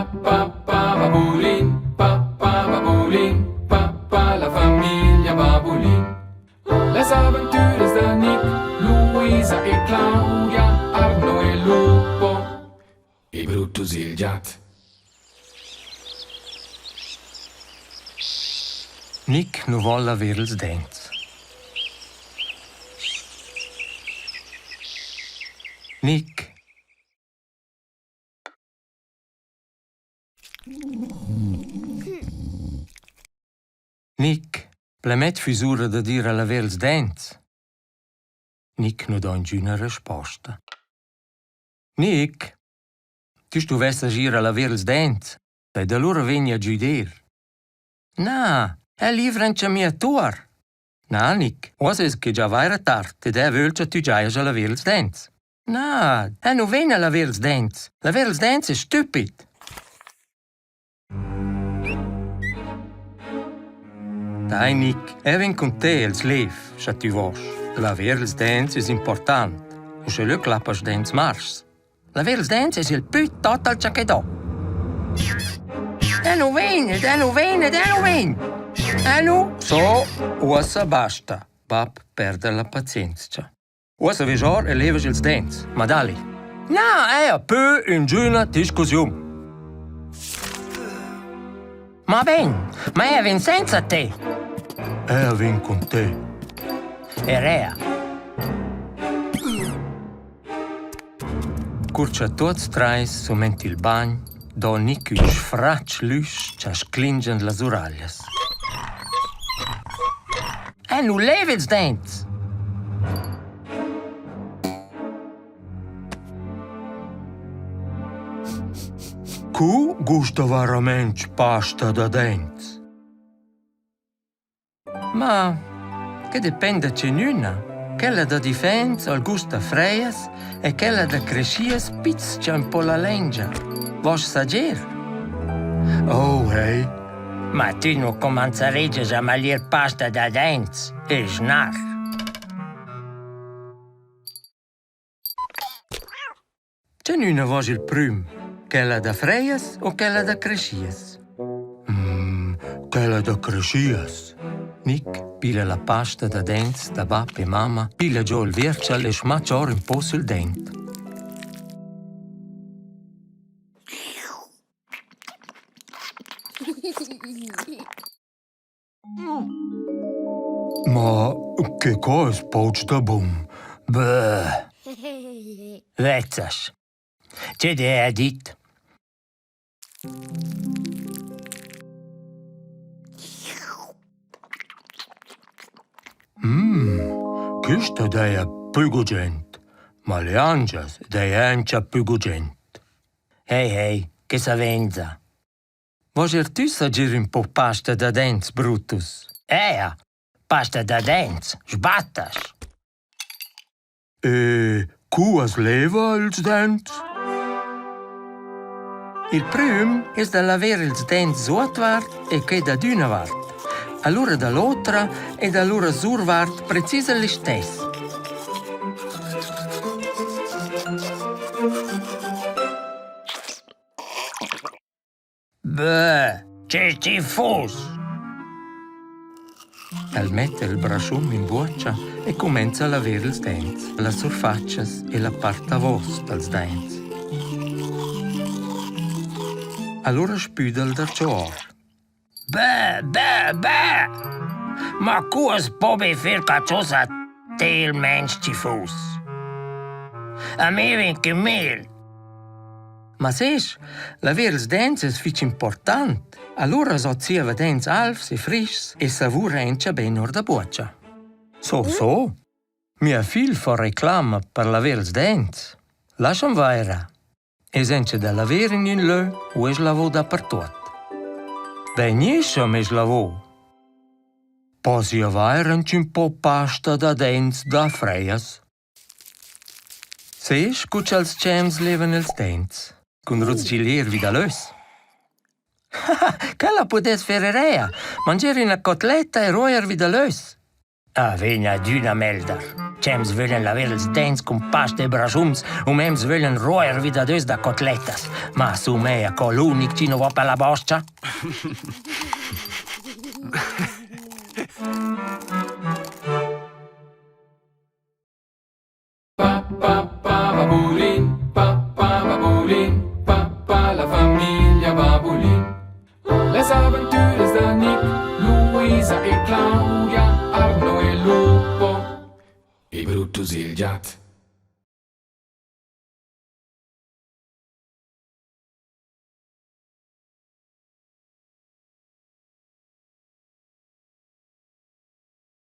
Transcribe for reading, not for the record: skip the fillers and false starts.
Pa pa pa babulin, pa pa babulin, pa pa la famiglia babulin. Las aventuras da Nick, Luisa e Claudia, Arno e Lupo e Brutus il giat. Nick nu voul avair ils dents. Nick Nic, plemet füss ura dad ir a laver ils dents. Nic nu do ingüna resposta. Nic, tü stuvessas ir a laver ils dents ed alura vegni a giuder. Na, el livra mia tuor. Na, Nic, uossa es que già vaira tard ed eu vögl cha tü giajas a laver ils dents. Na, el nu vegn a laver ils dents. Laver ils dents es stupid. Dai Nic, eu vegn cun te els lev, scha tü vosch. Laver ils dents es important. Uschè lö clappas dents marschs. Laver ils dents es il pü total cha que do. El nu vegn ed el nu vegn ed el nu vegn. El nu so, uossa basta. Bap perda la pazienzcha. Uossa vez or e levas ils dents, ma dali. Na, eir pü ingüna discussiun. Ma ben, ma eu vegn senza te. Eu vegn cun te. E rea. Cur cha tuots trais sun aint il bagn, do Nic ün sfratg l'üsch cha sclingian las uraglias. El nu leva ils dents. Cu gusta varamaing pasta da dents? Ma che dependa chenüna? Quella da Difens al gust da Freias e quella da Creschias pizcha ün po la lengia. Vosch sager? Oh, hey! Ma tü nu cumanzaregias a maglier pasta da dents e snar. Tgenüna vosch il prüm? Quella da Freias o quella da Creschias? Quella da Creschias. Nic piglia la pasta da dents da bap e mamma, piglia giò il viertschal e smacha or ün po sül dent. Ma che co es poch da bun? Bäh. Vezzas. Che d'he dit? Mmm, quista daja pü gugent, ma le angias daja auncha pü gugent. Hei, hei, che savenza. Vosch er tü sagir ün po pasta da dents, Brutus? Ea, pasta da dents, sbattas. E cu as leva ils dents? Il prüm es da laver ils dents suotvart e que dad üna vart, alura da l'otra ed alura survart precis al listess. Bäh, che tifus! El metta il braschun in buocha e cumenza a laver ils dents, las surfatschas e la part davos dals dents. Allura spüda el darcheu or. Bäh, bäh, bäh! Ma cu as po be fer qualchosa telmaing tifus? A me vegn que mel. Ma sest, laver ils dents es fich important. Alura s'ho zieva dents alvs e frischs e savura auncha bain our da buocha. So, so. Mia figl fa reclama per laver ils dents. Lascha'm vaira. Es auncha da laver in ün lö u es lavo dapertuot? Benissem es lavo. Possi avair aunch'ün po pasta da dents da Freias? Sest cu cha'ls tschems levan ils dents? Cun ruzgilier vi da l'öss. Quella pudess fer erea, mangiar üna cotletta e roier vi da l'öss. Ah, vegn adüna melder. Tschems vöglian laver ils dents cun pasta e braschuns, umens vöglian ruoer vi dad ös da cotlettas. Ma su mea co l'unic chi nu va per la bos-cha. Pa pa pa babulin, pa pa babulin, pa pa la famiglia Babulin. Las aventuras da Nick, Luisa e Claudia, Arno e Lupo e Brutus il giat.